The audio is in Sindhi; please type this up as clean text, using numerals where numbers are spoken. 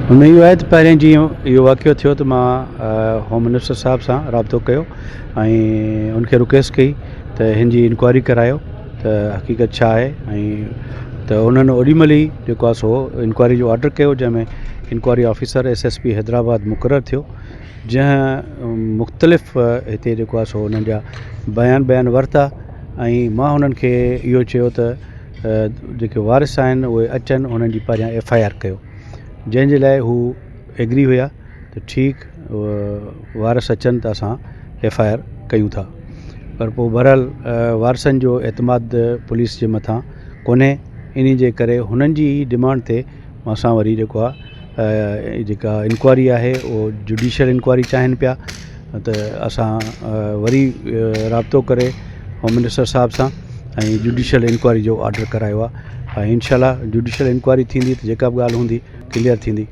هن اهو آهي ته پهرين جيئن اهو واقعو ٿيو ته مان هوم منسٽر صاحب سان رابطو ڪيو ۽ ان کي رڪويسٽ ڪئي ته هن جي انڪوائري ڪرايو ته حقيقت ڇا آهي ۽ ته انهن اوڏي مهل ئي جيڪو آهي سو انڪوائري جو آرڊر ڪيو جنهن ۾ inquiry officer S S P Hyderabad مقرر ٿيو جنهن مختلف هتي جيڪو آهي سو انهن جا بيان بيان ورتا ۽ مان انهن کي اهو چيو ته جيڪي وارث آهن اهي اچن انهن جي پهريان ايف I R ڪيو جنهن جي لاء هو ايگري هيا ته ٺيڪ وارث اچن ته اسان ايف I R ڪيون ٿا پر پوءِ بهرحال وارثن جو اعتماد پوليس جي مٿان ڪونهي ان جي ڪري هنن جي ئي ڊمانڊ تي اسان وري جيڪو آهي جيڪا انڪوائري آهي اهو جوڊيشل انڪوائري چاهين پيا ته اسان وري رابطو ڪري هوم منسٽر صاحب سان ۽ جوڊيشل انڪوائري جو آرڊر ڪرايو آهي ۽ انشاء الله جوڊيشل انڪوائري ٿيندي ته جيڪا به ڳالهه هوندي ڪليئر ٿيندي.